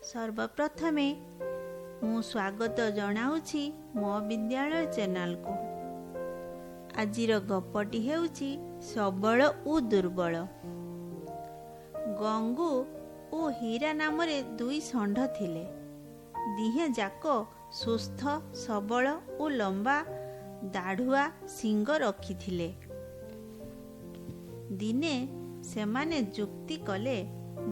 ସର୍ବପ୍ରଥମେ ମୁଁ ସ୍ୱାଗତ ଜଣାଉଛି ମୋ ବିଦ୍ୟାଳୟ ଚ୍ୟାନେଲକୁ। ଆଜିର ଗପଟି ହେଉଛି ସବଳ ଓ ଦୁର୍ବଳ। ଗଙ୍ଗୁ ଓ ହୀରା ନାମରେ ଦୁଇ ଷଣ୍ଢ ଥିଲେ। ଦିହେଁ ଯାକ ସୁସ୍ଥ ସବଳ ଓ ଲମ୍ବା ଦାଢ଼ୁଆ ଶିଙ୍ଗ ରଖିଥିଲେ। ଦିନେ ସେମାନେ ଯୁକ୍ତି କଲେ,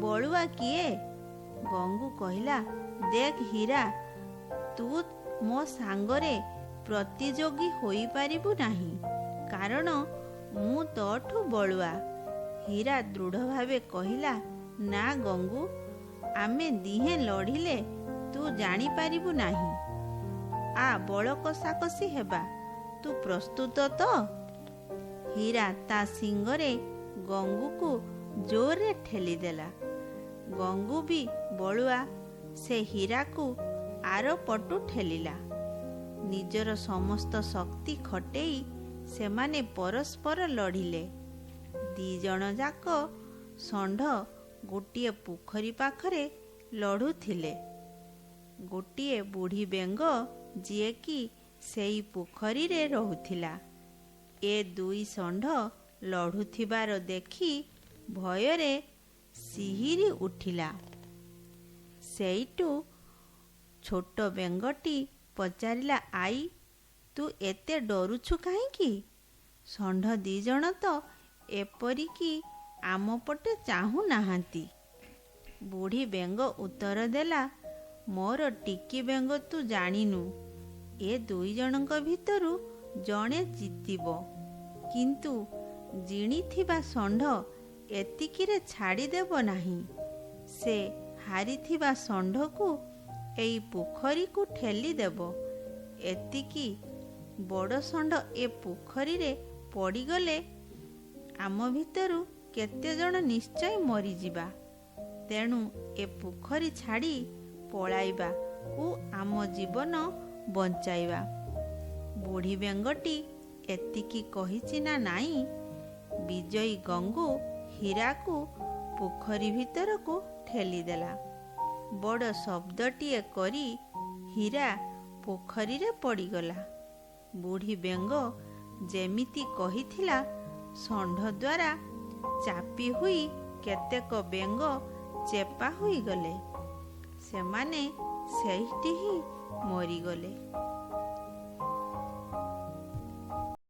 ବଳୁଆ କିଏ? ଗଙ୍ଗୁ କହିଲା, ଦେଖ ହୀରା, ତୁ ମୋ ସାଙ୍ଗରେ ପ୍ରତିଯୋଗୀ ହୋଇପାରିବୁ ନାହିଁ, କାରଣ ମୁଁ ତୋଠୁ ବଳୁଆ। ହୀରା ଦୃଢ଼ ଭାବେ କହିଲା, ନା ଗଙ୍ଗୁ, ଆମେ ଦିହେଁ ଲଢ଼ିଲେ ତୁ ଜାଣିପାରିବୁ ନାହିଁ। ଆ ବଳ କଷାକଷି ହେବା, ତୁ ପ୍ରସ୍ତୁତ ତ? ହୀରା ତା ଶିଙ୍ଗରେ ଗଙ୍ଗୁକୁ ଜୋରରେ ଠେଲିଦେଲା। ଗଙ୍ଗୁ ବି ବଳୁଆ, ସେ ହୀରାକୁ ଆରପଟୁ ଠେଲିଲା। ନିଜର ସମସ୍ତ ଶକ୍ତି ଖଟେଇ ସେମାନେ ପରସ୍ପର ଲଢ଼ିଲେ। ଦି ଜଣ ଯାକ ଷଣ୍ଢ ଗୋଟିଏ ପୋଖରୀ ପାଖରେ ଲଢ଼ୁଥିଲେ। ଗୋଟିଏ ବୁଢ଼ୀ ବେଙ୍ଗ, ଯିଏକି ସେଇ ପୋଖରୀରେ ରହୁଥିଲା, ଏ ଦୁଇ ଷଣ୍ଢ ଲଢ଼ୁଥିବାର ଦେଖି ଭୟରେ ଶିହରି ଉଠିଲା। ସେଇଠୁ ଛୋଟ ବେଙ୍ଗଟି ପଚାରିଲା, ଆଈ, ତୁ ଏତେ ଡରୁଛୁ କାହିଁକି? ଷଣ୍ଢ ଦି ଜଣ ତ ଏପରିକି ଆମ ପଟେ ଚାହୁଁନାହାନ୍ତି। ବୁଢ଼ୀ ବେଙ୍ଗ ଉତ୍ତର ଦେଲା, ମୋର ଟିକି ବେଙ୍ଗ, ତୁ ଜାଣିନୁ, ଏ ଦୁଇ ଜଣଙ୍କ ଭିତରୁ ଜଣେ ଜିତିବ, କିନ୍ତୁ ଜିଣିଥିବା ଷଣ୍ଢ ଏତିକିରେ ଛାଡ଼ିଦେବ ନାହିଁ। ସେ ହାରିଥିବା ଷଣ୍ଢକୁ ଏଇ ପୋଖରୀକୁ ଠେଲିଦେବ। ଏତିକି ବଡ଼ ଷଣ୍ଢ ଏ ପୋଖରୀରେ ପଡ଼ିଗଲେ ଆମ ଭିତରୁ କେତେଜଣ ନିଶ୍ଚୟ ମରିଯିବା। ତେଣୁ ଏ ପୋଖରୀ ଛାଡ଼ି ପଳାଇବା ଓ ଆମ ଜୀବନ ବଞ୍ଚାଇବା। ବୁଢ଼ୀ ବେଙ୍ଗଟି ଏତିକି କହିଛି ନା ନାଇଁ, ବିଜୟୀ ଗଙ୍ଗୁ ହୀରାକୁ ପୋଖରୀ ଭିତରକୁ ଠେଲିଦେଲା। ବଡ଼ ଶବ୍ଦଟିଏ କରି ହୀରା ପୋଖରୀରେ ପଡ଼ିଗଲା। ବୁଢ଼ୀ ବେଙ୍ଗ ଯେମିତି କହିଥିଲା, ଷଣ୍ଢ ଦ୍ୱାରା ଚାପି ହୋଇ କେତେକ ବେଙ୍ଗ ଚେପା ହୋଇଗଲେ। ସେମାନେ ସେଇଠି ହିଁ ମରିଗଲେ।